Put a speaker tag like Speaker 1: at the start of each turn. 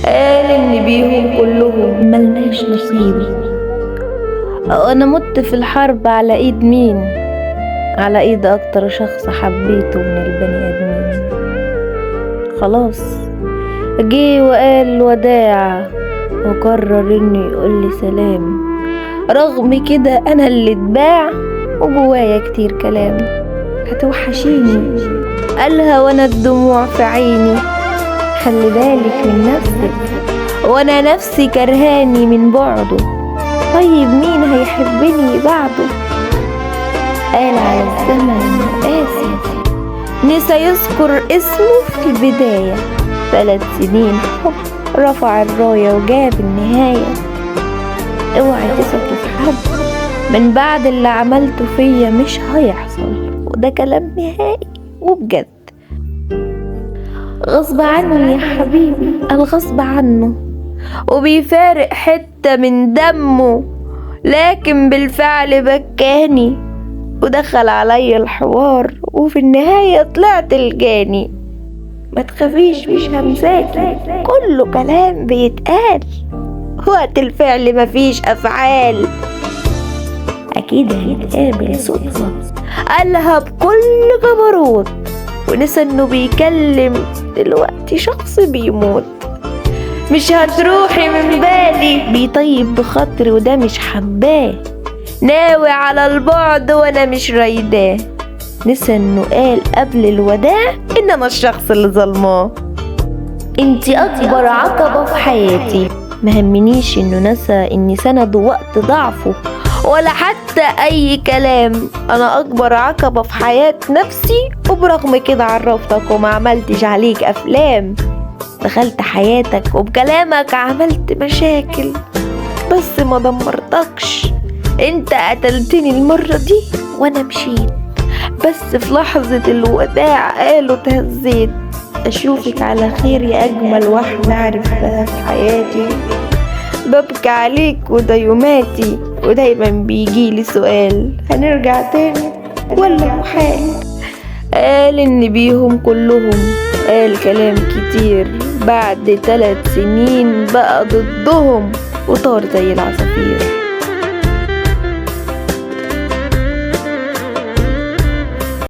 Speaker 1: قال ان بيهم كلهم
Speaker 2: ملناش نصيب.
Speaker 1: انا مت في الحرب على ايد مين؟ على ايد اكتر شخص حبيته من البني ادمين. خلاص جه وقال وداع وقرر انه يقولي سلام، رغم كده انا اللي اتباع وجوايا كتير كلام. هتوحشيني قالها وانا الدموع في عيني، خلي بالك من نفسك وانا نفسي كرهاني من بعده، طيب مين هيحبني بعده؟ قال على الزمن قاسي، نسى يذكر اسمه في البداية. 3 سنين حب رفع الراية وجاب النهاية. اوعي تثقي في حد من بعد اللي عملته فيا مش هيحصل، وده كلام نهائي وبجد. غصب عني يا حبيبي، الغصب عنه وبيفارق حتة من دمه، لكن بالفعل بكاني ودخل علي الحوار وفي النهاية طلعت الجاني. ما تخافيش مش همساكي، كله كلام بيتقال، وقت الفعل مفيش أفعال. أكيد هنتقابل صدفة قالها بكل جبروت، ونسى إنه بيكلم دلوقتي شخص بيموت. مش هتروحي من بالي، بيطيب بخاطري وده مش حباه، ناوي على البعد وانا مش رايداه. نسى انه قال قبل الوداع ان انا الشخص اللي ظلماه. انتي اكبر عقبة في حياتي، مهمنيش انه نسى اني سنده وقت ضعفه ولا حتى اي كلام. انا اكبر عقبة في حياة نفسي، وبرغم كده عرفتك وما عملتش عليك افلام. دخلت حياتك وبكلامك عملت مشاكل، بس ما دمرتكش. انت قتلتني المرة دي وانا مشيت، بس في لحظة الوداع قالوا تهزيت. اشوفك على خير يا اجمل واحدة عرفتها في حياتي، ببكي عليك وده يوماتي، ودايما بيجيلي سؤال هنرجع تاني ولا محال؟ قال ان بيهم كلهم، قال كلام كتير، بعد 3 سنين بقى ضدهم وطار زي العصافير.